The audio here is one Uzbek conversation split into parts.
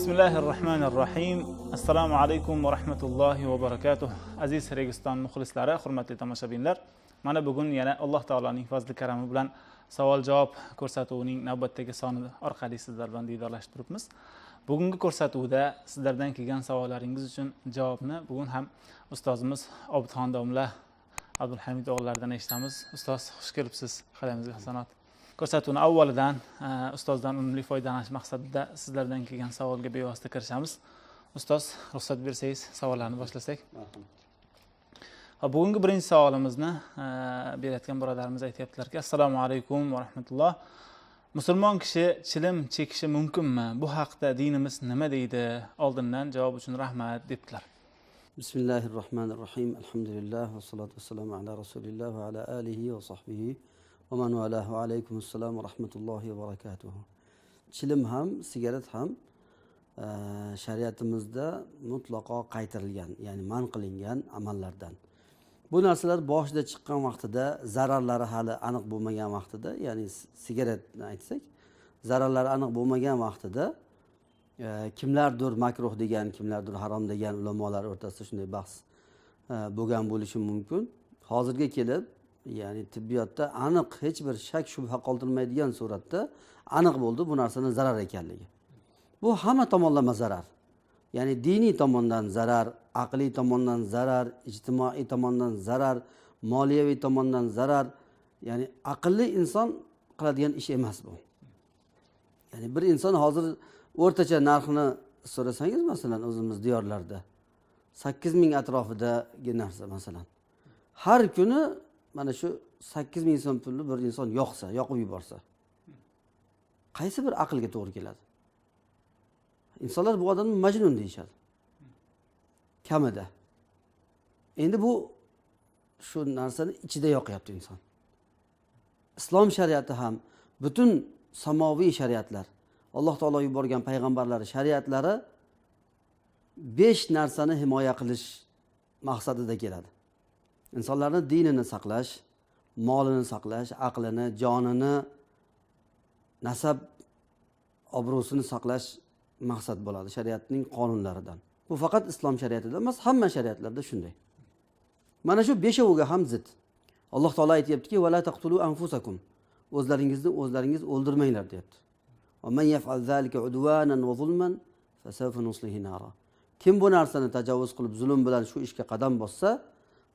Bismillahir rohmanir rohim. Assalomu alaykum va rahmatullohi va barakatuh. Aziz Registon muxlislari, hurmatli tomoshabinlar, mana bugun yana Alloh taoloning fazli karami bilan savol javob ko'rsatuvining navbatdagi soni orqali sizlar bilan diydorlashib turibmiz. Bugungi ko'rsatuvda sizlardan kelgan savollaringiz uchun javobni bugun ham ustozimiz Obidxon domla Abdulhamid o'g'illaridan eshitamiz. Ustoz, xush kelibsiz qalamimizga hasanot. Ko'rsatuvni avvalidan ustozdan unumli foydalanish maqsadida sizlardan kelgan savolga bevosita kirishamiz. Ustoz, ruxsat bersangiz, savollarni boshlasak. Bugungi birinchi savolimizni berayotgan birodarimiz aytyaptilarki: Assalomu alaykum va rahmatulloh. Musulmon kishi chilim chekishi mumkinmi? Bu haqda dinimiz nima deydi? Oldindan javob uchun rahmat, debdilar. Bismillahir rohmanir rohim. Alhamdulillah va salatu vassalamu ala rasulilloh va ala alihi va sahbihi va man valahu. Alaykum assalom va rahmatullohi va barakatuh. Chilim ham, sigaret ham shariatimizda mutlaqo qaytarilgan, ya'ni man qilingan amallardan. Bu narsalar boshida chiqqan vaqtida, zararlari hali aniq bo'lmagan vaqtida, ya'ni sigaretni aytsak, zararlari aniq bo'lmagan vaqtida kimlardir makruh degan, kimlardir harom degan, ulamolar o'rtasida shunday bahs bo'lgan bo'lishi mumkin. Hozirga kelib, ya'ni tibbiyotda aniq, hech bir shak shubha qoldirmaydigan suratda aniq bo'ldi bu narsani zarar ekanligi. Bu hamma tomonlama zarar. Ya'ni diniy tomondan zarar, aqliy tomondan zarar, ijtimoiy tomondan zarar, moliyaviy tomondan zarar. Ya'ni aqlli inson qiladigan ish emas bu. Ya'ni bir inson hozir o'rtacha narxini so'rasangiz, masalan, o'zimiz diyorlarda 8000 atrofidagi narsa, masalan, har kuni mana shu 8000 so'm pulni bir inson yoqsa, yoqib yuborsa, qaysi bir aqlga to'g'ri keladi? Insonlar bu odamni majnun deyishadi kamida. Endi bu shu narsani ichida yoqyapti inson. Islom shariati ham, butun samoviy shariatlar, Alloh taolo yuborgan payg'ambarlar shariatlari besh narsani himoya qilish maqsadida keladi: insonlarni dinini saqlash, molini saqlash, aqlini, jonini, nasab obro'sini saqlash maqsad bo'ladi shariatning qonunlaridan. Bu faqat islom shariatida emas, hamma shariatlarda shunday. Mana shu beshoviga ham zid. Alloh taolo aytyaptiki: "Va taqtulu anfusakum", o'zlaringizni o'zlaringiz o'ldirmanglar, deyapti. Kim bu narsani tajovuz qilib, zulm bilan shu ishga qadam bossa,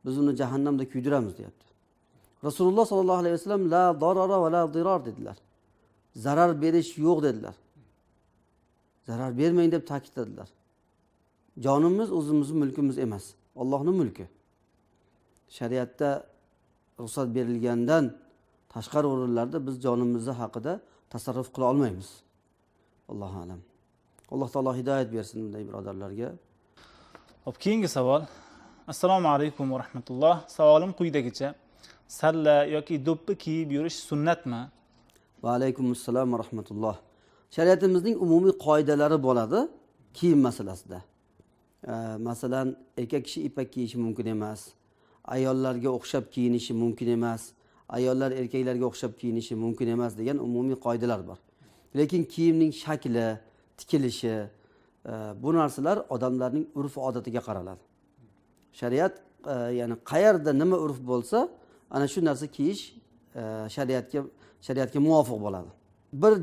biz uni jahannamda kuydiramiz, deyapti. Rasululloh sollallohu alayhi vasallam "La darara va la dirar" dedilar, zarar berish yo'q dedilar, zarar bermang deb ta'kidladilar. Jonimiz o'zimizni mulkimiz emas, Ollohni mulki. Shariatda ruxsat berilgandan tashqari o'rinlarda biz jonimizni haqida tasarruf qila olmaymiz. Allohu alam. Alloh taolo hidoyat bersin bunday birodarlarga. Xo'p, keyingi savol. Assalomu alaykum va rahmatulloh. Savolim quyidagicha: salla yoki do'ppi kiyib yurish sunnatmi? Va alaykum assalom va rahmatulloh. Shariatimizning umumiy qoidalari bo'ladi kiyim masalasida. Masalan, erkak kishi ipak kiyishi mumkin emas, ayollarga o'xshab kiyinishi mumkin emas, ayollar erkaklarga o'xshab kiyinishi mumkin emas degan umumiy qoidalar bor. Lekin kiyimning shakli, tikilishi, bu narsalar odamlarning urf odatiga qaraladi. Shariat ya'ni qayerda nima urf bo'lsa, ana shu narsa kiyish shariatga muvofiq bo'ladi. Bir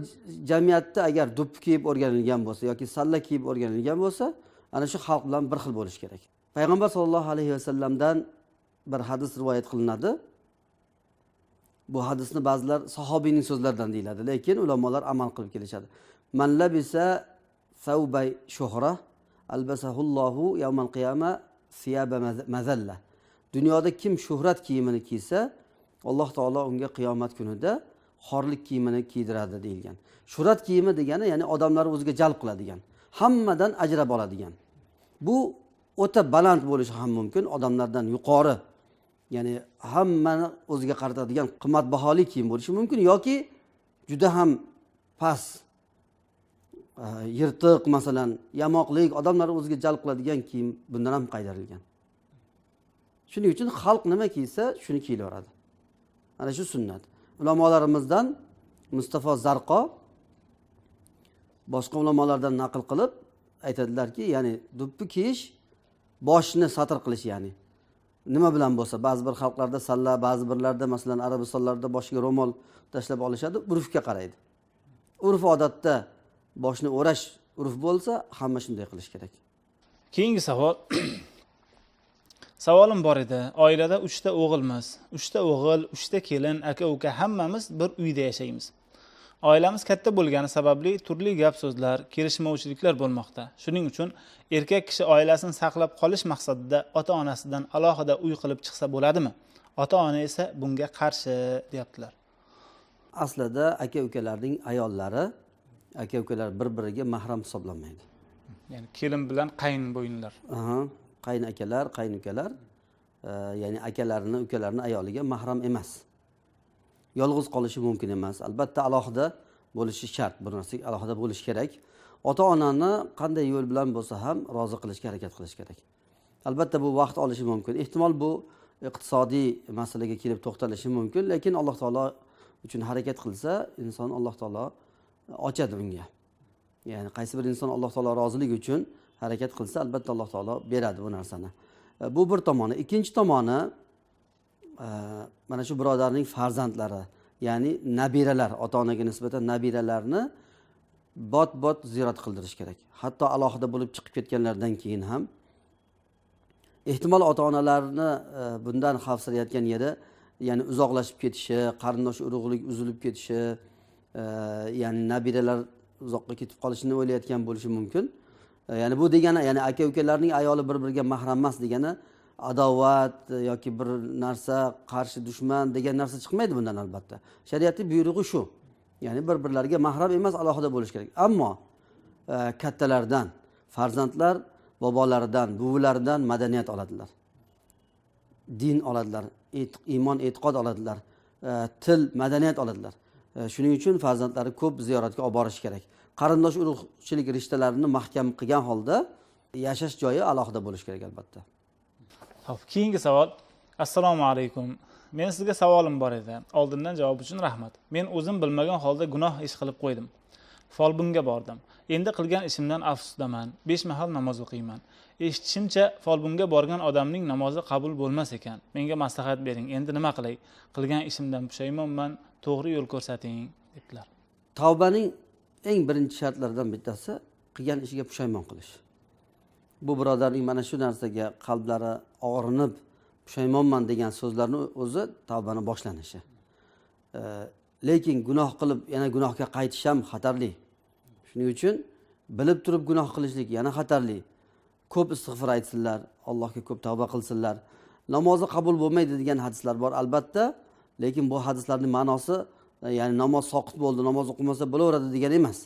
jamiyatda agar do'ppi kiyib o'rganilgan bo'lsa yoki salla kiyib o'rganilgan bo'lsa, ana shu xalq bilan bir xil bo'lishi kerak. Payg'ambar sollallohu alayhi vasallamdan bir hadis rivoyat qilinadi. Bu hadisni ba'zilar sahobiyning so'zlaridan deyiladi, lekin ulamolar amal qilib kelishadi: "Man labisa thawbay shuhra albasahullohu yawmal qiyama siyaba mazalla". Dunyoda kim shuhrat kiyimini kiysa, Alloh taolo unga qiyomat kunida xorlik kiyimini kiydiradi, deyilgan. Shuhrat kiyimi degani, ya'ni odamlarni o'ziga jalb qiladigan, hammadan ajrab oladigan. Bu o'ta baland bo'lishi ham mumkin, odamlardan yuqori, ya'ni hammani o'ziga qaratadigan qimmatbaholi kiyim bo'lishi mumkin yoki juda ham past, yirtiq, masalan, yamoqlik, odamlarni o'ziga jalb qiladigan kiyim bundan ham qaytarilgan. Shuning uchun xalq nima kiysa, shuni kiyilaveradi. Ana shu sunnat. Ulamolarimizdan Mustafo Zarqo boshqa ulamolardan naql qilib aytadilarki, ya'ni do'ppi kiyish boshni satr qilish, ya'ni nima bilan bo'lsa, ba'zi bir xalqlarda salla, ba'zi birlarda masalan Arabistonlarda boshiga ro'mol tashlab olishadi, urfga qaraydi. Urf odatda boshni o'rash urf bo'lsa, hamma shunday qilish kerak. Keyingi savol. Savolim bor edi. Oilada 3 ta o'g'ilmiz. 3 ta o'g'il, 3 ta kelin, aka-uka hammamiz bir uyda yashaymiz. Oilamiz katta bo'lgani sababli turli gap-so'zlar, kelishmovchiliklar bo'lmoqda. Shuning uchun erkak kishi oilasini saqlab qolish maqsadida ota-onasidan alohida uy qilib chiqsa bo'ladimi? Ota-ona esa bunga qarshi deyaptilar. Aslida aka-ukalarning ayollari, aka-ukalar bir-biriga mahram hisoblanmaydi. Ya'ni kelin bilan qayin bo'yinlar. Aha, qayin akalar, qayin ukalar, ya'ni akalarini, ukalarini ayoliga mahram emas. Yolg'iz qolishi mumkin emas. Albatta alohida bo'lishi shart, bu narsa alohida bo'lishi kerak. Ota-onani qanday yo'l bilan bo'lsa ham rozi qilishga harakat qilish kerak. Albatta bu vaqt olishi mumkin. Ehtimol bu iqtisodiy masalaga kelib to'xtalishi mumkin, lekin Alloh taolo uchun harakat qilsa, inson Alloh taolo ochadi unga. Ya'ni qaysi bir inson Alloh taolo roziligi uchun harakat qilsa, albatta Alloh taolo beradi bu narsani. Bu bir tomoni. Ikkinchi tomoni, mana shu birodarning farzandlari, ya'ni nabiralar, ota-onaga nisbatan nabiralarni bot-bot ziyorat qildirish kerak. Hatto alohida bo'lib chiqib ketganlaridan keyin ham ehtimol ota-onalarni bundan xavfsirayotgan yeri, ya'ni uzoqlashib ketishi, qarindosh urug'lik uzilib ketishi, ya'ni nabiralar uzoqqa ketib qolishini o'ylayotgan bo'lishi mumkin. Ya'ni bu degani, ya'ni aka-ukalarning ayoli bir-biriga mahram emas degani adovat yoki bir narsa, qarshi dushman degan narsa chiqmaydi bundan albatta. Shariatning buyrug'i shu. Ya'ni bir-birlariga mahram emas, alohida bo'lish kerak. Ammo kattalardan, farzandlar bobolaridan, buvilaridan madaniyat oladilar. Din oladilar, iymon, e'tiqod oladilar, til, madaniyat oladilar. Shuning uchun farzandlari ko'p ziyoratga olib borish kerak. Qarindosh urug'chilik rishtalarini mahkam qilgan holda yashash joyi alohida bo'lishi kerak albatta. Xo'p, keyingi savol. Assalomu alaykum. Men sizga savolim bor edi. Oldindan javob uchun rahmat. Men o'zim bilmagan holda gunoh ish qilib qo'ydim. Folbinga bordim. Endi qilgan ishimdan afsusdaman. 5 mahal namoz o'qiyman. Eshitishimcha, folbinga borgan odamning namozi qabul bo'lmas ekan. Menga maslahat bering. Endi nima qilay? Qilgan ishimdan pushaymonman. To'g'ri yo'l ko'rsating, debdilar. Tavbaning eng birinchi shartlaridan bittasi qilgan ishiga pushaymon qilish. Bu birodarning mana shu narsaga qalblari og'rinib pushaymonman degan so'zlarni o'zi tavbani boshlanishi. Lekin gunoh qilib yana gunohga qaytish ham xatarli. Shuning uchun bilib turib gunoh qilishlik yana xatarli. Ko'p istig'for aytsinlar, Allohga ko'p tavba qilsinlar. Namozi qabul bo'lmaydi degan hadislar bor albatta, lekin bu hadislarning ma'nosi, ya'ni namoz soqit bo'ldi, namoz o'qimasa bo'laveradi degani emas.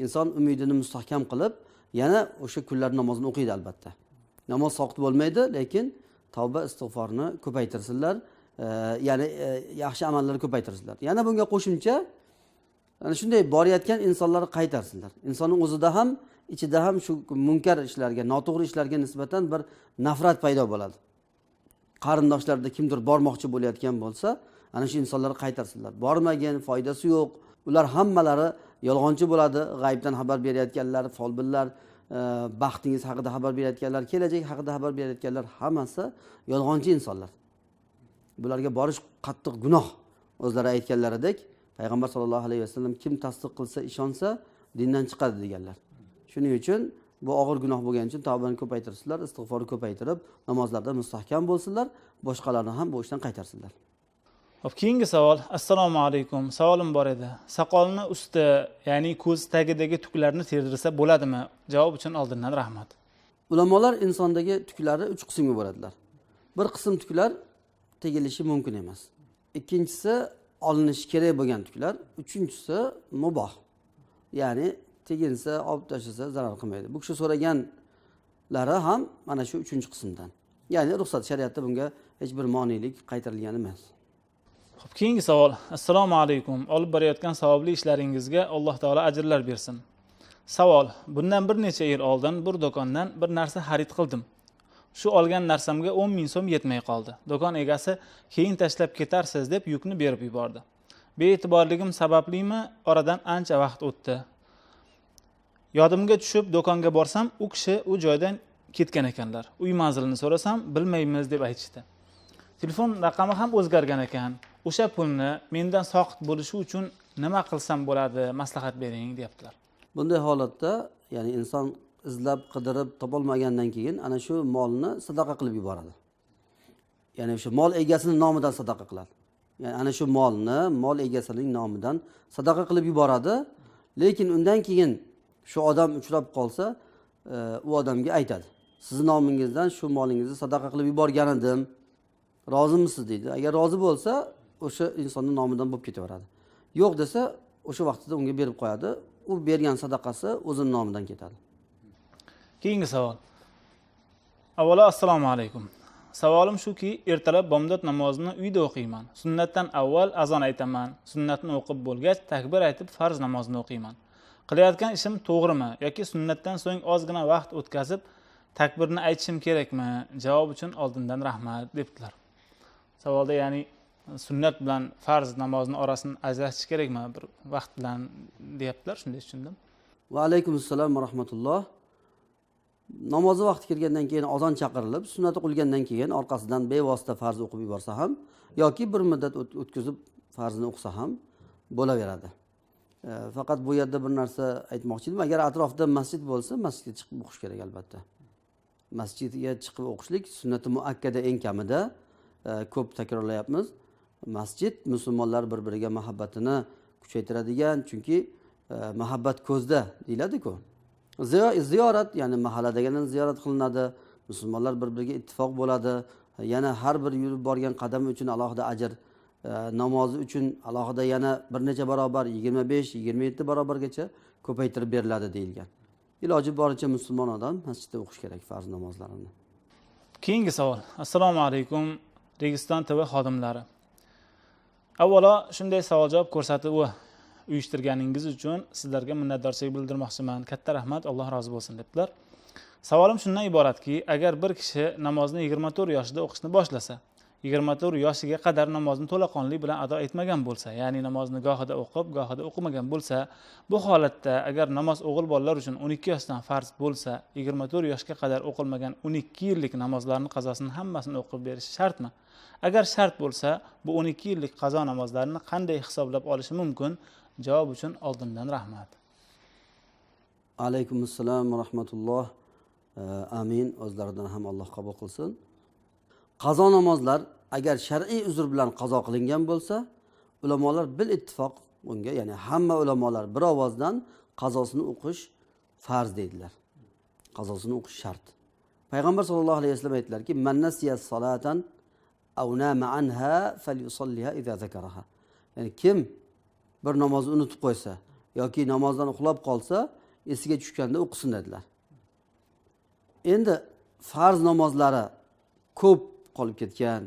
Inson umidini mustahkam qilib, yana o'sha kunlar namozini o'qiydi albatta. Namoz soqit bo'lmaydi, lekin tavba istig'forni ko'paytirsinlar, ya'ni yaxshi amallarni ko'paytirsinlar. Yana bunga qo'shimcha ana shunday borayotgan insonlarni qaytarsinlar. Insonning o'zida ham, ichida ham shu munkar ishlarga, noto'g'ri ishlarga nisbatan bir nafrat paydo bo'ladi. Qarindoshlarda kimdir bormoqchi bo'layotgan bo'lsa, ana shu insonlarni qaytarsinlar. Bormagin, foydasi yo'q. Ular hammalari yolg'onchi bo'ladi. G'aybdan xabar berayotganlar, folbinlar, baxtingiz haqida xabar berayotganlar, kelajak haqida xabar berayotganlar hammasi yolg'onchi insonlar. Bularga borish qattiq gunoh. O'zlari aytganlaridek, Payg'ambar sollallohu alayhi vasallam kim tasdiq qilsa, ishonsa, dindan chiqadi deganlar. Shuning uchun bu og'ir gunoh bo'lgani uchun tavbani ko'paytirsinlar, istig'forni ko'paytirib, namozlarda mustahkam bo'lsinlar, boshqalarni ham bu ishdan qaytarsinlar. Xo'p, keyingi savol. Assalomu alaykum. Savolim bor edi. Soqolni usti, ya'ni ko'z tagidagi tuklarni terdirsa bo'ladimi? Javob uchun oldindan rahmat. Ulamolar insondagi tuklarni 3 qismga bo'ladilar. Bir qism tuklar tegilishi mumkin emas. Ikkinchisi olinishi kerak bo'lgan tuklar, uchinchisi muboh. Ya'ni teginsa, olib tashlasa zarar qilmaydi. Bu kishi so'raganlari ham mana shu uchinchi qismdan. Ya'ni ruxsat, shariatda bunga hech bir monelik qaytarilgan emas. Xo'p, keyingi savol. Assalomu alaykum. Olib borayotgan savobli ishlaringizga Alloh taolo ajrlar bersin. Savol: bundan bir necha yil oldin bir do'kondan bir narsa xarid qildim. Shu olgan narsamga 10 000 so'm yetmay qoldi. Do'kon egasi keyin tashlab ketarsiz deb yukni berib yubordi. Bee'tiborligim sabablimi, oradan ancha vaqt o'tdi. Yodimga tushib do'konga borsam, u kishi u joydan ketgan ekanlar. Uy manzilini so'rasam, bilmaymiz deb aytishdi. Telefon raqami ham o'zgargan ekan. O'sha pulni mendan soqit bo'lishi uchun nima qilsam bo'ladi, maslahat bering, deyaptilar. Bunday holatda, ya'ni inson izlab qidirib topolmagandan keyin ana shu molni sadaqa qilib yuboradi. Ya'ni o'sha mol egasining nomidan sadaqa qiladi. Ya'ni ana shu molni mol egasining nomidan sadaqa qilib yuboradi. Lekin undan keyin shu odam uchrab qolsa, u odamga aytadi: sizni nomingizdan shu molingizni sadaqa qilib yuborgan edim, rozimisiz deydi. Agar rozi bo'lsa, o'sha insonning nomidan bo'lib ketaveradi. Yo'q desa, o'sha vaqtida unga berib qo'yadi. U bergan sadaqasi o'zining nomidan ketadi. Keyingi savol. Avvalo assalomu alaykum. Savolim shuki, ertalab bomdod namozini uyda o'qiyman. Sunnatdan avval azon aytaman. Sunnatni o'qib bo'lgach, takbir aytib farz namozini o'qiyman. Qilayotgan ishim to'g'rimi yoki sunnatdan so'ng ozgina vaqt o'tkazib takbirni aytishim kerakmi? Javob uchun oldindan rahmat, debdilar. Savolda ya'ni sunnat bilan farz namozini orasini ajratish kerakmi bir vaqt bilan deyaptilar, shunday tushundim. Va alaykum assalom va rahmatulloh. Namozi vaqti kelgandan keyin azon chaqirilib, sunnat o'qilgandan keyin orqasidan bevosita farz o'qib yuborsa ham yoki bir muddat o'tkazib farzini o'qisa ham bo'laveradi. Faqat bu yerda bir narsa aytmoqchi edim. Agar atrofda masjid bo'lsa, masjidga chiqib o'qish kerak albatta. Masjidga chiqib o'qishlik sunnati muakkada eng kamida, ko'p takrorlayapmiz. Masjid musulmonlar bir-biriga muhabbatini kuchaytiradigan, chunki muhabbat ko'zda deyiladi-ku. Ziyorat, ya'ni mahalladagilarni ziyorat qilinadi, musulmonlar bir-biriga ittifoq bo'ladi. Yana har bir yurib borgan qadami uchun alohida ajr, namozi uchun alohida yana bir necha barobar, 25, 27 barobargacha ko'paytirib beriladi deyilgan. Iloji boricha musulmon odam masjidda o'qish kerak farz namozlarini. Keyingi savol. Assalomu alaykum Registon TV xodimlari. Avvalo shunday savol-javob ko'rsatuvi uyushtirganingiz uchun sizlarga minnatdorchilik bildirmoqchiman. Katta rahmat, Alloh rozi bo'lsin, debdilar. Savolim shundan iboratki, agar bir kishi namozni 24 yoshida o'qishni boshlasa, 24 yoshiga qadar namozni to'laqonli bilan ado etmagan bo'lsa, ya'ni namozni gohida o'qib, gohida o'qimagan bo'lsa, bu holatda agar namoz o'g'il bolalar uchun 12 yoshdan farz bo'lsa, 24 yoshga qadar o'qilmagan 12 yillik namozlarning qazosini hammasini o'qib berish shartmi? Agar shart bo'lsa, bu 12 yillik qazo namozlarini qanday hisoblab olishi mumkin? Javob uchun oldindan rahmat. Alaykum assalom va rahmatulloh. Amin. O'zlaridan ham Alloh qabul qilsin. Qazo namozlar agar shar'iy uzr bilan qazo qilingan bo'lsa, ulamolar bil ittifoq bunga, ya'ni hamma ulamolar bir ovozdan qazosini o'qish farz deydilar. Qazosini o'qish shart. Payg'ambar sollallohu alayhi vasallam aytdilarki, man nasiya salatan aw nama anha falyusalliha iza zakaraha. Ya'ni kim bir namozni unutib qo'ysa yoki namozdan uxlab qolsa, esiga tushganda o'qisin dedilar. Endi farz namozlari ko'p qolib ketgan,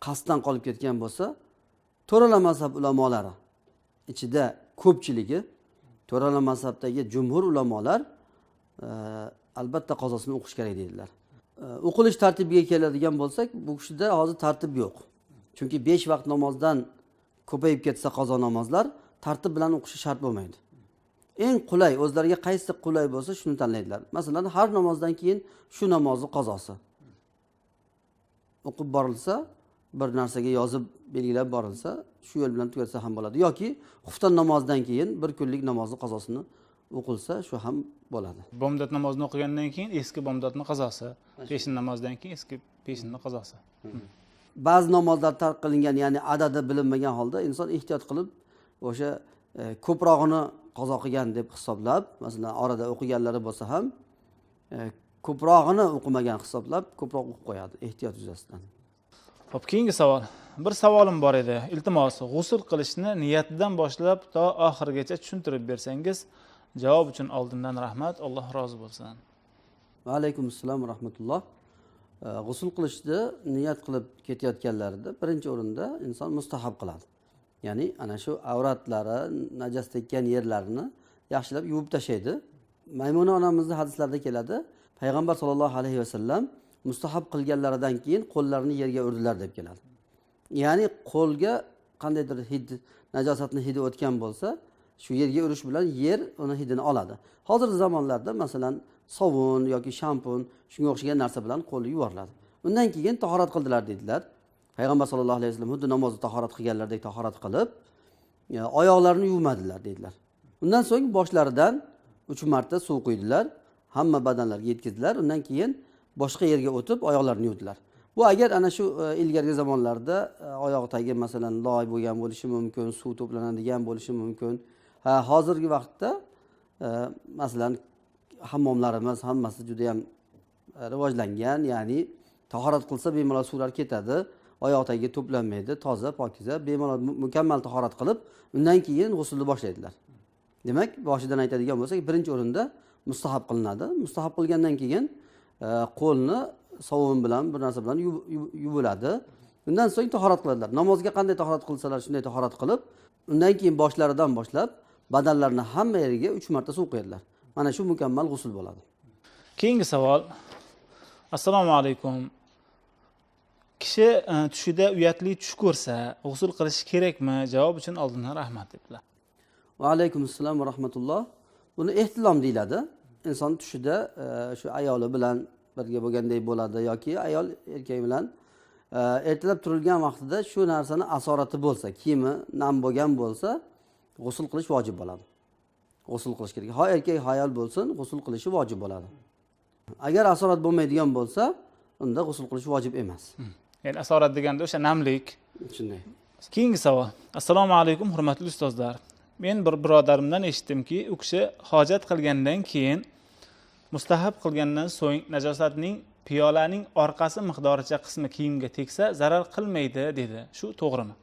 qasddan qolib ketgan bo'lsa, to'rala mazhab ulamolari ichida ko'pchiligi, to'rala mazhabdagi jumhur ulamolar albatta qazosini o'qish kerak deydilar. O'qilish tartibiga keladigan bo'lsak, bu kishida hozir tartib yo'q. Chunki 5 vaqt namozdan ko'payib ketsa qazo namozlar tartib bilan o'qishi shart bo'lmaydi. Eng qulay, o'zlariga qaysi qulay bo'lsa shuni tanlaydilar. Masalan, har namozdan keyin shu namozni qazosi o'qib borilsa, bir narsaga yozib belgilab borilsa, shu yo'l bilan tugatsa ham bo'ladi. Yoki xufton namozidan keyin bir kunlik namozni qazosini o'qilsa, shu ham bo'ladi. Bomdod namozini o'qigandan keyin eski bomdodni qazosi, peshin namozidan keyin eski peshinni qazosi. Ba'zi namozlar tark qilingan, ya'ni adadi bilinmagan holda inson ehtiyot qilib o'sha ko'prog'ini qazo qilgan deb hisoblab, masalan, orada o'qiganlari bo'lsa ham ko'prog'ini o'qimagan hisoblab ko'proq o'qib qo'yadi ehtiyot yuzasidan. Xo'p, keyingi savol. Bir savolim bor edi. Iltimos, g'usl qilishni niyatidan boshlab to oxirigacha tushuntirib bersangiz, javob uchun oldindan rahmat, Alloh rozi bo'lsin. Va alaykum assalom va rahmatulloh. G'usl qilishni niyat qilib ketayotganlarida birinchi o'rinda inson mustahab qiladi. Ya'ni ana shu avratlari, najas tekkan yerlarini yaxshilab yuvib tashlaydi. Maymuna onamizning hadislarida keladi. Payg'ambar sollallohu alayhi vasallam mustahab qilganlaridan keyin qo'llarini yerga urdilar deb keladi. Ya'ni qo'lga qandaydir hid, najosatni hidi o'tgan bo'lsa, Shu yerga urish bilan yer uni hidini oladi. Hozirgi zamonlarda masalan sovun yoki shampun shunga o'xshagan narsa bilan qo'lni yuvoriladi. Undan keyin tahorat qildilar dedilar. Payg'ambar sollallohu alayhi vasallam xuddi namozda tahorat qilganlaridek tahorat qilib, oyoqlarini yuvmadilar dedilar. Undan so'ng boshlaridan 3 marta suv quydilar, hamma badanlarga yetkazdilar. Undan keyin boshqa yerga o'tib oyoqlarini yuvdilar. Bu agar ana shu ilgargi zamonlarda oyoq tagi masalan loy bo'lgan bo'lishi mumkin, suv to'planadigan bo'lishi mumkin. Ha, hozirgi vaqtda masalan hammomlarimiz hammasi juda ham rivojlangan, ya'ni tahorat qilsa bemalol suvlar ketadi, oyoq tagiga to'planmaydi, toza, pokiza, bemalol mukammal tahorat qilib, undan keyin g'usulni boshlaydilar. Demak, boshidan aytadigan bo'lsak, birinchi o'rinda mustahab qilinadi. Mustahab qilgandan keyin qo'lni sovun bilan bir narsa bilan yuviladi. Undan so'ng tahorat qiladilar. Namozga qanday tahorat qilsalar shunday tahorat qilib, undan keyin boshlaridan boshlab badanlarini hamma yeriga 3 marta suv quyadilar. Mana shu mukammal g'usul bo'ladi. Keyingi savol. Assalomu alaykum. Kishi tushida uyatli tush ko'rsa, g'usul qilishi kerakmi? Javob uchun oldindan rahmat debdilar. Va alaykum assalom va rahmatulloh. Buni ehtilom deyiladi. Inson tushida shu ayoli bilan birga bo'lganday bo'ladi yoki ayol erkak bilan ertalab turilgan vaqtida shu narsani asorati bo'lsa, kiyimi nam bo'lgan bo'lsa, g'usul qilish vojib bo'ladi. G'usul qilish kerak. Ho erkak, ho ayol bo'lsin, g'usul qilishi vojib bo'ladi. Agar asorat bo'lmaydigan bo'lsa, unda g'usul qilish vojib emas. Ya'ni asorat deganda o'sha namlik. Shunday. Keyingi savol. Assalomu alaykum hurmatli ustozlar. Men bir birodarimdan eshitdimki, u kishi hojat qilgandan keyin mustahab qilgandan so'ng najosatning piyolaning orqasi miqdoricha qismi kiyimga tegsa zarar qilmaydi dedi. Shu to'g'rimi?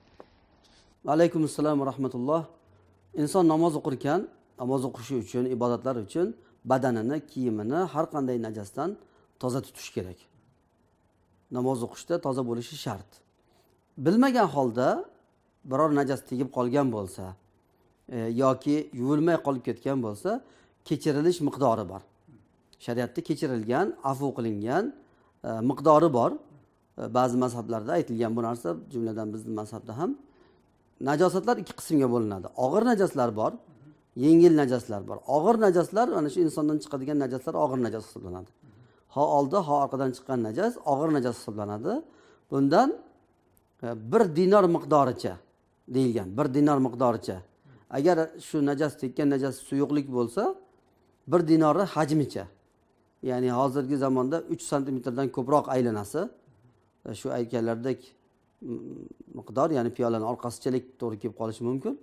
Alaykum assalom va rahmatulloh. Inson namoz o'qirkan, namoz o'qishi uchun, ibodatlar uchun badanini, kiyimini har qanday najosdan toza tutish kerak. Namoz o'qishda toza bo'lishi shart. Bilmagan holda biror najas tegib qolgan bo'lsa, yoki yuvilmay qolib ketgan bo'lsa, kechirilish miqdori bor. Shariatda kechirilgan, afu qilingan miqdori bor. Ba'zi mazhablarda aytilgan bu narsa, jumladan bizning mazhabda ham najosatlar ikki qismga bo'linadi. Og'ir najoslar bor, yengil najoslar bor. Og'ir najoslar mana shu insondan chiqadigan najoslar og'ir najos hisoblanadi. Ho oldi, ho orqadan chiqqan najas og'ir najas hisoblanadi. Bundan 1 dinor miqdoricha deyilgan, 1 dinor miqdoricha. Agar shu najas tekkan najas suyuqlik bo'lsa, 1 dinorni hajmicha. Ya'ni hozirgi zamonda 3 santimetrdan ko'proq aylanasi, shu aytganlardek miqdor, ya'ni piyolaning orqasichalik to'g'ri kelib qolishi mumkin.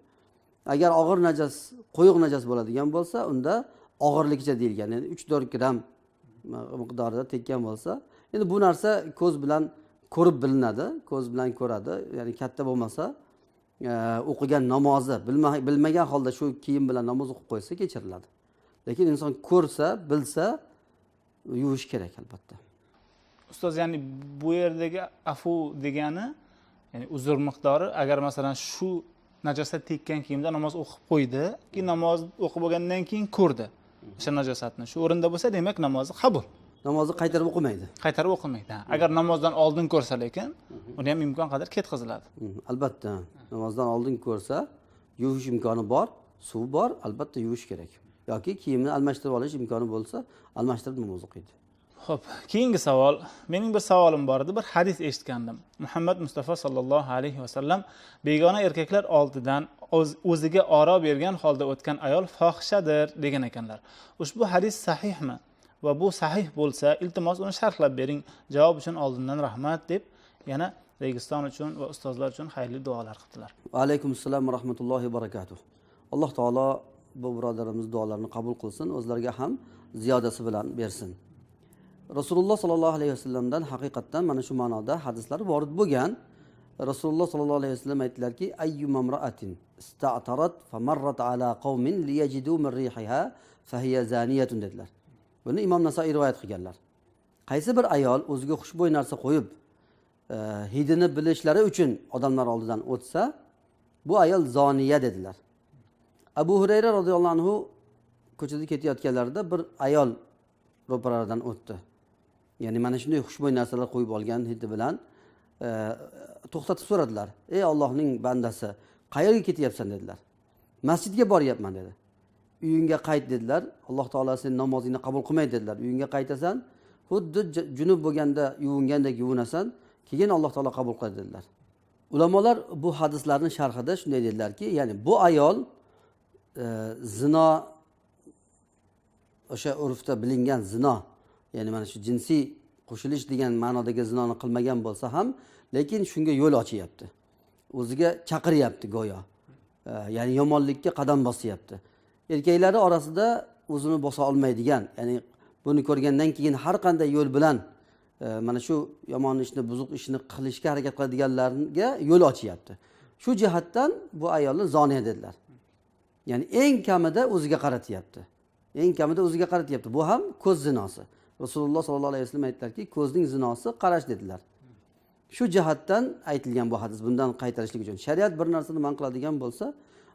Agar og'ir najas, qo'yiq najas bo'ladigan bo'lsa, unda og'irligicha deyilgan, ya'ni 3-4 gram miqdorida tekkan bo'lsa, endi bu narsa ko'z bilan ko'rib bilinadi, ko'z bilan ko'radi, ya'ni katta bo'lmasa, o'qigan namozi bilmagan holda shu kiyim bilan namoz o'qib qo'ysa kechiriladi. Lekin inson ko'rsa, bilsa yuvish kerak albatta. Ustoz, ya'ni bu yerdagi afu degani, ya'ni uzr miqdori, agar masalan shu najosat tekkan kiyimda namoz o'qib qo'ydi, keyin namoz o'qib bo'lgandan keyin ko'rdi o'sha najosatni. Shu o'rinda bo'lsa, demak namozi qabul. Namozni qaytarib o'qimaydi. Qaytarib o'qimaydi. Agar namozdan oldin ko'rsa lekin, uni ham imkon qadar ketkaziladi. Albatta, namozdan oldin ko'rsa, yuvish imkoni bor, suv bor, albatta yuvish kerak. Yoki kiyimni almashtirib olish imkoni bo'lsa, almashtirib namoz o'qiydi. Xo'p, keyingi savol. Mening bir savolim bor edi, bir hadis eshitgandim. Muhammad Mustafa sallallohu alayhi va sallam begona erkaklar oldidan o'ziga oro bergan holda o'tgan ayol fohishadir degan ekanlar. Ushbu hadis sahihmi? Va bu sahih bo'lsa, iltimos uni sharhlab bering. Javob uchun oldindan rahmat deb yana Registon uchun va ustozlar uchun xayrli duolar qildilar. Va alaykum assalom va rahmatullohi va barakatuh. Alloh taolo bu birodarimiz duolarini qabul qilsin, o'zlariga ham ziyodasi bilan bersin. Rasululloh sollallohu alayhi vasallamdan haqiqatdan mana shu ma'noda hadislar vorid bo'lgan. Rasululloh sollallohu alayhi vasallam aytdilarki, ayyuma imra'atin ista'tarat famarrat ala qawmin liyajidu min rihiha fahiya zaniyatun dedilar. Buni Imom Nasoiy rivoyat qilganlar. Qaysi bir ayol o'ziga xushbo'y narsa qo'yib, hidini bilishlari uchun odamlar oldidan o'tsa, bu ayol zoniya dedilar. Abu Hurayra radhiyallohu anhu ko'chada ketayotganlarida bir ayol ro'paralaridan o'tdi. Ya'ni mana shunday xushbo'y narsalar qo'yib olgan hidi bilan to'xtatib so'radilar. Ey Allohning bandasi, qayerga ketyapsan dedilar. Masjidga boryapman dedi. Uyingga qayt dedilar. Alloh taolo seni namozingni qabul qilmaydi dedilar. Uyingga qaytasan, xuddi junub bo'lganda yuvingandek yuvinasan, keyin Alloh taolo qabul qiladi dedilar. Ulamolar bu hadislarning sharhida shunday dedilarki, ya'ni bu ayol zino, o'sha urfda bilingan zino, ya'ni mana shu jinsiy qo'shilish degan ma'nodagi zinoni qilmagan bo'lsa ham, lekin shunga yo'l ochyapti. O'ziga chaqiryapti go'yo. Ya'ni yomonlikka qadam bosyapti. Erkaklari orasida o'zini bosa olmaydigan, ya'ni buni ko'rgandan keyin har qanday yo'l bilan mana shu yomon ishni, buzuq ishni qilishga harakat qiladiganlarga yo'l ochyapti. Shu jihatdan bu ayolni zoniya dedilar. Ya'ni eng kamida o'ziga qaratyapti. Eng kamida o'ziga qaratyapti. Bu ham ko'z zinosi. Rasululloh sollallohu alayhi vasallam aytdilarki, ko'zning zinosi qarash dedilar. Shu jihatdan aytilgan bu hadis, bundan qaytarishlik uchun. Shariat bir narsani man qiladigan bo'lsa,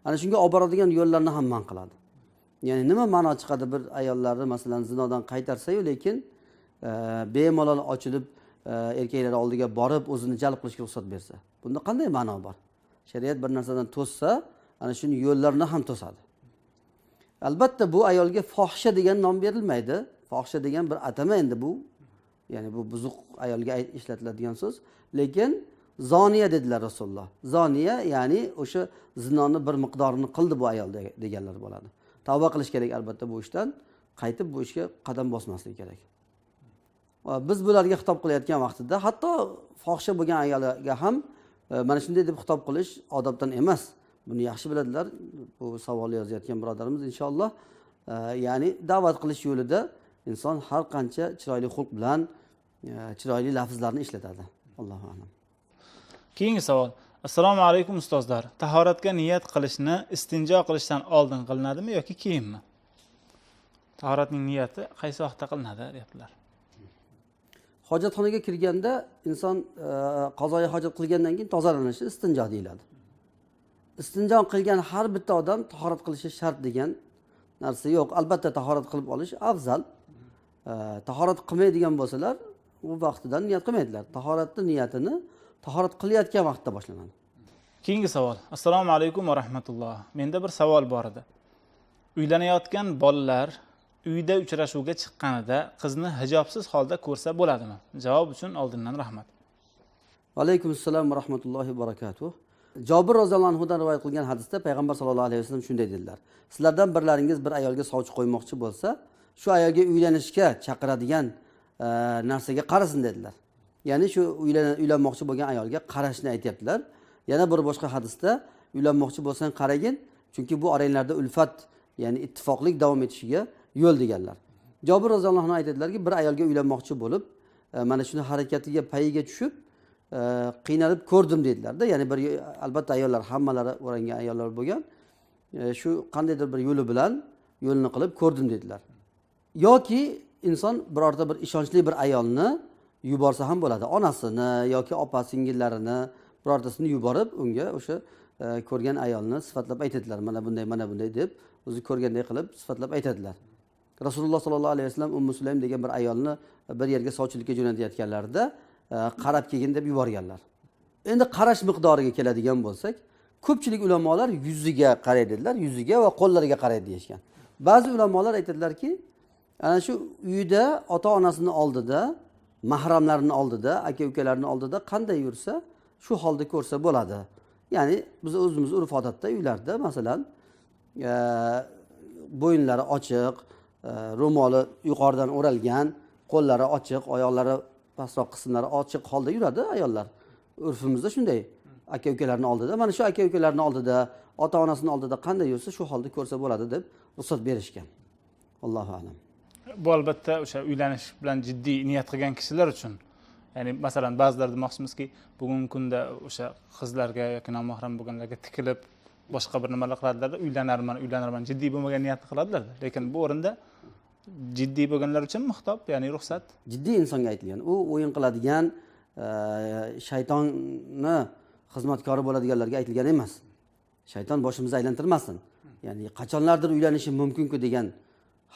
ana shunga olib boradigan yo'llarni ham man qiladi. Ya'ni nima ma'no chiqadi bir ayollarni masalan zinodan qaytarsa-yu, lekin bemalol ochilib erkaklar oldiga borib o'zini jalb qilishga ruxsat bersa, bunda qanday ma'no bor? Shariat bir narsadan to'ssa, ana shuni yo'llarini ham to'sadi. Albatta bu ayolga fohisha degan nom berilmaydi. Fohisha degan bir atama endi bu, ya'ni bu buzuq ayolga ishlatiladigan so'z, lekin zoniya dedilar Rasululloh. Zoniya ya'ni o'sha zinoni bir miqdorini qildi bu ayol deganlar bo'ladi. Tavba qilish kerak albatta bu ishdan, qaytib bu ishga qadam bosmaslik kerak. Biz bularga xitob qilayotgan vaqtida hatto fohisha bo'lgan ayolga ham mana shunday deb xitob qilish odobdan emas. Buni yaxshi biladilar bu savolni yozayotgan birodarimiz inshaalloh. Ya'ni da'vat qilish yo'lida inson har qancha chiroyli xulq bilan chiroyli lafzlarni ishlatadi. Allohu a'lam. Keyingi savol. Assalomu alaykum ustozlar. Tahoratga niyat qilishni istinjo qilishdan oldin qilinadimi yoki keyinmi? Tahoratning niyati qaysi vaqtda qilinadi deyaptilar. Hojatxonaga kirganda inson qazoyi hojat qilgandan keyin tozalanishi istinjo deyiladi. Istinjo qilgan har bitta odam tahorat qilishi shart degan narsa yo'q. Albatta tahorat qilib olish afzal. Tahorat qilmaydigan bo'lsalar, u vaqtidan niyat qilmaydilar. Tahoratning niyatini tahorat qilayotgan vaqtda boshlanadi. Keyingi savol. Assalomu alaykum va rahmatulloh. Menda bir savol bor edi. Uylanayotgan bolalar uyda uchrashuvga chiqqanida qizni hijobsiz holda ko'rsa bo'ladimi? Javob uchun oldindan rahmat. Alaykum assalom va rahmatullohi va barakatuh. Jobir roziyallohu anhudan rivoyat qilgan hadisda payg'ambar sollallohu alayhi vasallam shunday dedilar: Sizlardan birlaringiz bir ayolga sovchi qo'ymoqchi bo'lsa, shu ayolga uylanishga chaqiradigan narsaga qarasin dedilar. Ya'ni shu uylanmoqchi bo'lgan ayolga qarashni aytyaptilar. Yana bir boshqa hadisda uylanmoqchi bo'lsang qaragin, chunki bu oranglarda ulfat, ya'ni ittifoqlik davom etishiga yo'l deganlar. Jobir roziyallohu anhu aytadilarki, bir ayolga uylanmoqchi bo'lib, mana shuni harakatiga payiga tushib, qiynalib ko'rdim dedilarda. Ya'ni bir albatta ayollar hammalari o'rangan ayollar bo'lgan. Shu qandaydir bir yo'li bilan yo'lini qilib ko'rdim dedilar. Yoki inson birorta bir ishonchli bir ayolni yuborsa ham bo'ladi. Onasini yoki opa singillarini birortasini yuborib, unga o'sha ko'rgan ayolni sifatlab aytadilar. Mana bunday, mana bunday deb o'zi ko'rganday qilib sifatlab aytadilar. Rasululloh sollallohu alayhi vasallam Ummu Sulaym degan bir ayolni bir yerga sovchilikka jo'natayotganlarida qarab kelgin deb yuborganlar. Endi qarash miqdoriga keladigan bo'lsak, ko'pchilik ulamolar yuziga qaraydi dedilar, yuziga va qo'llariga qaraydi deyishgan. Ba'zi ulamolar aytadilarki, ana shu uyda ota-onasining oldida, mahramlarining oldida, aka-ukalarining oldida qanday yursa, shu holda ko'rsa bo'ladi. Ya'ni biz o'zimiz urf-odatda uylarda masalan, bo'yinlari ochiq, ro'moli yuqoridan o'ralgan, qo'llari ochiq, oyoqlari pastroq qismlari ochiq holda yuradi ayollar. Urfimizda shunday. Aka-ukalarning oldida, mana shu aka-ukalarning oldida, ota-onasining oldida qanday yursa, shu holda ko'rsa bo'ladi deb ruxsat berishgan. Allohu a'lam. Bu albatta o'sha uylanish bilan jiddiy niyat qilgan kishilar uchun. Ya'ni masalan ba'zilar demoqchimizki, bugungi kunda o'sha qizlarga yoki nomahram bo'lganlarga tikilib boshqa bir nimalar qiladilar, uylanarman, uylanarman jiddiy bo'lmagan niyatni qiladilar. Lekin bu o'rinda jiddiy bo'lganlar uchun xitob, ya'ni ruxsat. Jiddiy insonga aytilgan. U o'yin qiladigan, shaytonni xizmatkori bo'ladiganlarga aytilgan emas. Shayton boshimizni aylantirmasin. Ya'ni qachonlardir uylanishim mumkin-ku degan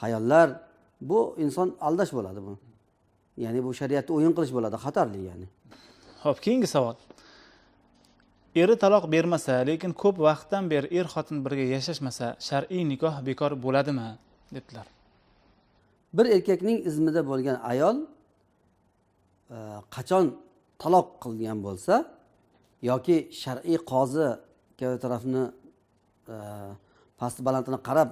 xayollar, bu inson aldash bo'ladi bu. Ya'ni bu shariatda o'yin qilish bo'ladi, xatarli ya'ni. Xo'p, keyingi savol. Eri taloq bermasa, lekin ko'p vaqtdan beri er xotin birga yashashmasa, shar'iy nikoh bekor bo'ladimi, debdilar. Bir erkakning izmida bo'lgan ayol qachon taloq qilgan bo'lsa yoki shar'iy qozi ikki tarafni pasti balandini qarab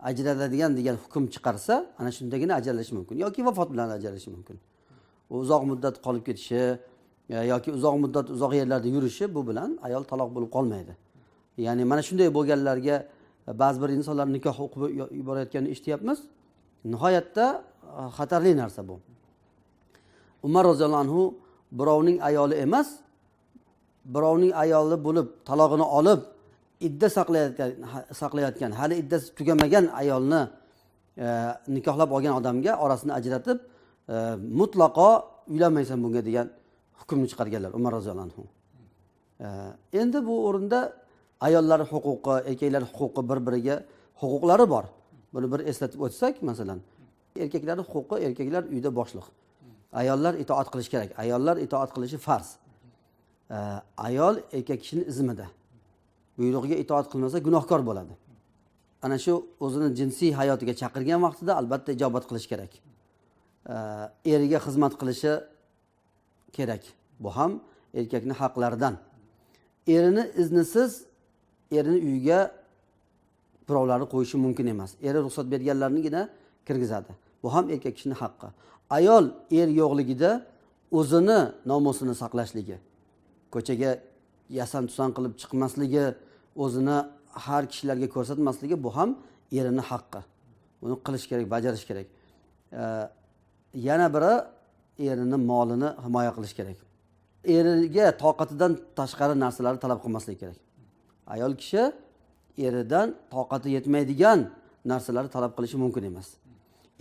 ajratadigan degan hukm chiqarsa, ana shundagina ajralishi mumkin yoki vafot bilan ajralishi mumkin. U uzoq muddat qolib ketishi yoki uzoq muddat uzoq yerlarda yurishi, bu bilan ayol taloq bo'lib qolmaydi. Ya'ni mana shunday bo'lganlarga ba'zi bir insonlar nikoh o'qib yuborayotganini eshityapmiz. Nihoyatda xatarli narsa bu. Umar roziyallohu anhu birovning ayoli emas, birovning ayoli bo'lib talog'ini olib idda saqlayotgan, hali iddasi tugamagan ayolni nikohlab olgan odamga orasini ajratib, mutlaqo uylanmaysan bunga degan hukmni chiqarganlar Umar roziyallohu anhu. Endi bu o'rinda ayollar huquqi, erkaklar huquqi bir-biriga huquqlari bor. Buni bir eslatib o'tsak, masalan, erkaklar huquqi, erkaklar uyda boshliq. Ayollar itoat qilish kerak. Ayollar itoat qilishi farz. Ayol erkak kishining izmida. Buyrug'iga itoat qilmasa gunohkor bo'ladi. Ana shu o'zini jinsiy hayotiga chaqirgan vaqtida albatta ijobat qilish kerak. Eriga xizmat qilishi kerak. Bu ham erkakning haqlaridan. Erini iznisiz erini uyiga birovlarni qo'yishi mumkin emas. Eri ruxsat berganlarnigina kirgizadi. Bu ham erkak kishining haqqi. Ayol er yo'qligida o'zini nomusini saqlashligi, ko'chaga yasan tusan qilib chiqmasligi, o'zini har kishilarga ko'rsatmasligi, bu ham erini haqqi. Buni qilish kerak, bajarish kerak. Yana biri erini molini himoya qilish kerak. Eriga toqatidan tashqari narsalarni talab qilmaslik kerak. Ayol kishi eridan toqati yetmaydigan narsalarni talab qilishi mumkin emas.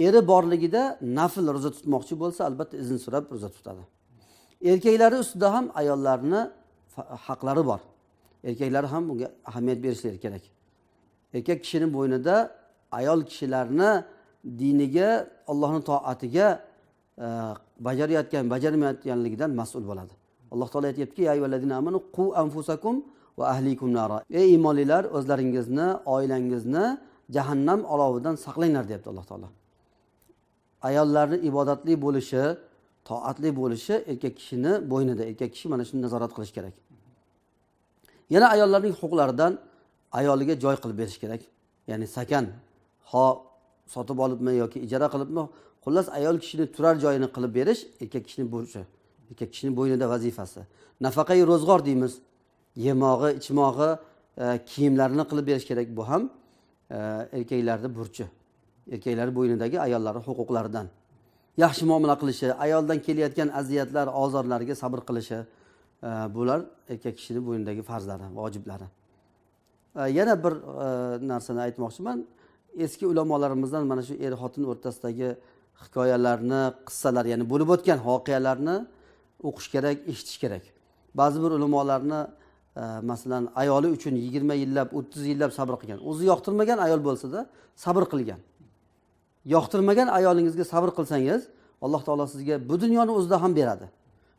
Eri borligida nafl ro'za tutmoqchi bo'lsa, albatta izn so'rab ro'za tutadi. Erkaklari ustida ham ayollarni haqlari bor. Erkaklar ham bunga ahamiyat berishlari kerak. Erkak kishining bo'ynida ayol kishilarni diniga, Allohning toatiga bajarayotgan, bajarmayotganligidan mas'ul bo'ladi. Alloh taolo aytayaptiki: "Ya ayyuhallazina amanu qu anfusakum va ahlikum nara." Ey iymonlilar, o'zlaringizni, oilangizni jahannam olovidan saqlanglar, deyapti Alloh taolo. Ayollarning ibodatli bo'lishi, toatli bo'lishi erkak kishini bo'ynida. Erkak kishi mana shuni nazorat qilish kerak. Yana ayollarning huquqlaridan ayoliga joy qilib berish kerak. Ya'ni sakan, ho sotib olibmi yoki ijara qilibmi, xullas ayol kishini turar joyini qilib berish erkak kishining burchi, erkak kishining bo'ynida vazifasi. Nafaqai ro'zg'or deymiz, yemog'i, ichmog'i, kiyimlarini qilib berish kerak. Bu ham erkaklarning burchi. Erkaklar bo'ynidagi ayollarning huquqlaridan. Yaxshi muomala qilishi, ayoldan kelayotgan aziyatlar, ozorlarga sabr qilishi, bular erkak kishining bo'ynidagi farzlari, vojiblari. Yana bir narsani aytmoqchiman. Eski ulamolarimizdan mana shu er-xotin o'rtasidagi hikoyalarni, qissalar, ya'ni bo'lib o'tgan voqealarni o'qish kerak, eshitish kerak. Ba'zi bir ulamolarni masalan ayoli uchun 20 yillab, 30 yillab sabr qilgan. O'zi yoqtirmagan ayol bo'lsa-da sabr qilgan. Yoqtirmagan ayolingizga sabr qilsangiz, Alloh taolo sizga bu dunyoni o'zida ham beradi.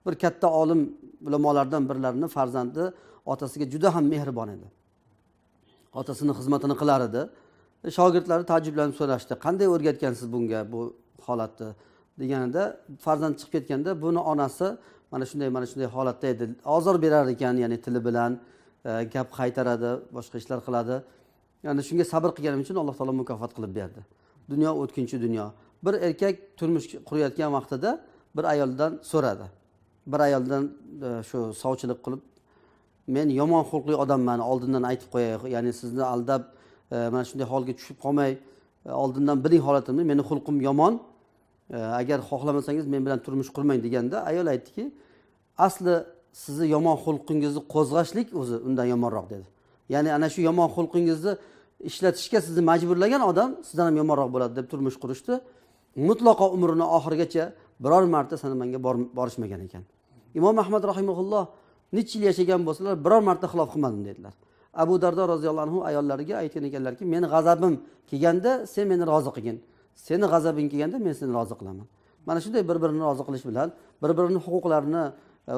Bir katta olim ulamolardan birlarining farzandi otasiga juda ham mehribon edi. Otasini xizmatini qilar edi. Shogirdlari taajjublanib so'rashdi: "Qanday o'rgatgansiz bunga bu holatni?" deganida, farzand chiqib ketganda buni onasi mana shunday, mana shunday holatda edi. Ozor berar ekan, ya'ni tili bilan gap qaytaradi, boshqa ishlar qiladi. Ya'ni shunga sabr qilganim uchun Alloh taolo mukofot qilib berdi. Dunyo o'tkinchi dunyo. Bir erkak turmush qurayotgan vaqtida bir ayoldan so'radi. Bir ayoldan shu sovchilik qilib, men yomon xulqli odamman, oldindan aytib qo'yay, ya'ni sizni aldab mana shunday holga tushib qolmay, oldindan biling holatimni, meni xulqim yomon, agar xohlamasangiz men bilan turmush qurmang deganda, ayol aytdiki, asli sizni yomon xulqingizni qo'zg'ashlik o'zi undan yomonroq dedi. Ya'ni ana shu yomon xulqingizni ishlatishga sizni majburlagan odam sizdan ham yomonroq bo'ladi deb turmush qurishdi. Mutlaqo umrini oxirigacha biror marta sana menga borishmagan ekan. Imom Ahmad rahimahulloh necha yil yashagan bo'lsalar, biror marta xilof qilmadim dedilar. Abu Dardo roziyallohu anhu ayollariga aytgan ekanlarki, meni g'azabim kelganda sen meni rozi qilgin, seni g'azabing kelganda men seni rozi qilaman. Mana shunday bir-birini rozi qilish bilan, bir-birini huquqlarini,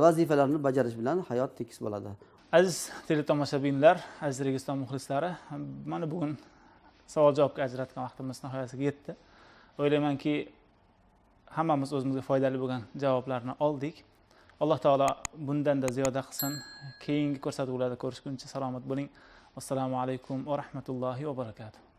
vazifalarini bajarish bilan hayot tekis bo'ladi. Aziz teletomoshabinlar, aziz Registon muxlislari, mana bugun savol javobga ajratgan vaqtimiz nihoyasiga yetdi. O'ylaymanki, hammamiz o'zimizga foydali bo'lgan javoblarni oldik. Alloh taolo bundanda ziyoda qilsin. Keyingi ko'rsatuvlarda ko'rishguncha salomat bo'ling. Assalomu alaykum va rahmatullohi va barakatuh.